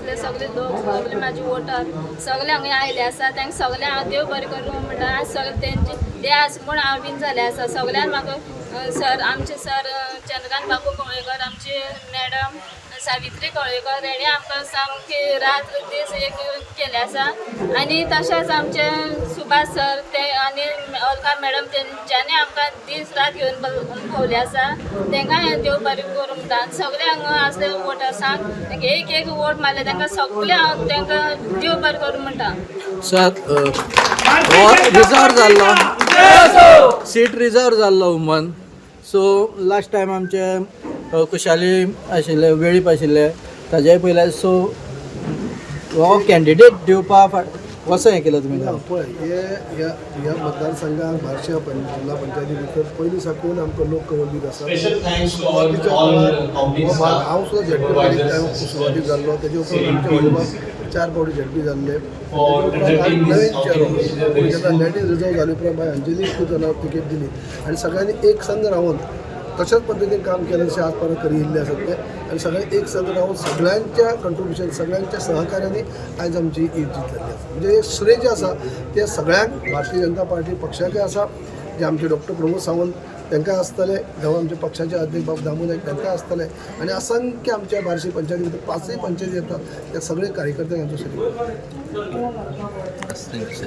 आसले सगळे लोक, सगळे म्हाजे वोटर सगळे हांगा आयले आसा. तांकां सगळें हांव देव बरें करूं म्हणटा. आज सगळे तेंचे ते आसा म्हूण हांव बीन जालें आसा. सगळ्यांक म्हाका सर, आमचे सर चंद्रकांत बाबू कवळेकर, आमचे मॅडम सावित्री कवळेकर हेणी आमकां सामकी रात दीस एक केले आसा. आनी तशेंच आमचे सुभाष सर ते आनी अलका मॅडम तेंच्यांनी आमकां दीस रात घेवन भोंवले आसा. तांकां देव बरें करूं म्हणटा. आनी सगळे हांगा आसले वोटर्सांक तांकां एक एक वोट मारले, तांकां सगळे हांव तांकां देव बरें करूं म्हणटा. सर, हो रिजर्व जाल्लो सीट, रिजर्व जाल्लो वुमन. सो लास्ट टायम आमचे कुशाली आशिल्ले, वेळीप आशिल्ले, ताज्याय पयले. सो हो कॅन्डिडेट दिवपा कसो हें केलें तुमी? ना, पळय, हे ह्या ह्या मतदारसंघात बार्शा जिल्हा पंचायती भितर पयलीं साकून आमकां लोक कवर दीत आसा. सुरवातीच्या काळार हो भाग हांव सुद्दां झेडपी पयलीं सुरवातीक जाल्लो. तेजे उपरांत आमचे व्हडले बाब चार फावटी झेडपी जाल्ले. तेजे उपरांत आज नवीन चेरो. पूण जेन्ना लेडीज रिजर्व जाले उपरांत बाय अंजली कुजनाक तिकेट दिली आनी सगळ्यांनी एक संग रावन तशाच पद्दतीन काम केलें जशें आज परत करी येयल्ले आसात ते. आनी सगळे एक संग रावन सगळ्यांच्या कंट्रिब्युशन, सगळ्यांच्या सहकार्याने आयज आमची ही जीत जाल्ली आसा. म्हणजे हे श्रेय जें आसा तें सगळ्यांक भारतीय जनता पार्टी पक्षाचें आसा, जे आमचे डॉक्टर प्रमोद सावंत तांकां आसतले, जावं आमचे पक्षाचे अध्यक्ष बाब दामू नायक तांकां आसतले आनी असंख्य आमच्या बार्शी पंचायती भितर पांचय पंचायती येतात त्या सगळे कार्यकर्त्यांक हांचो श्रेय. Thank you.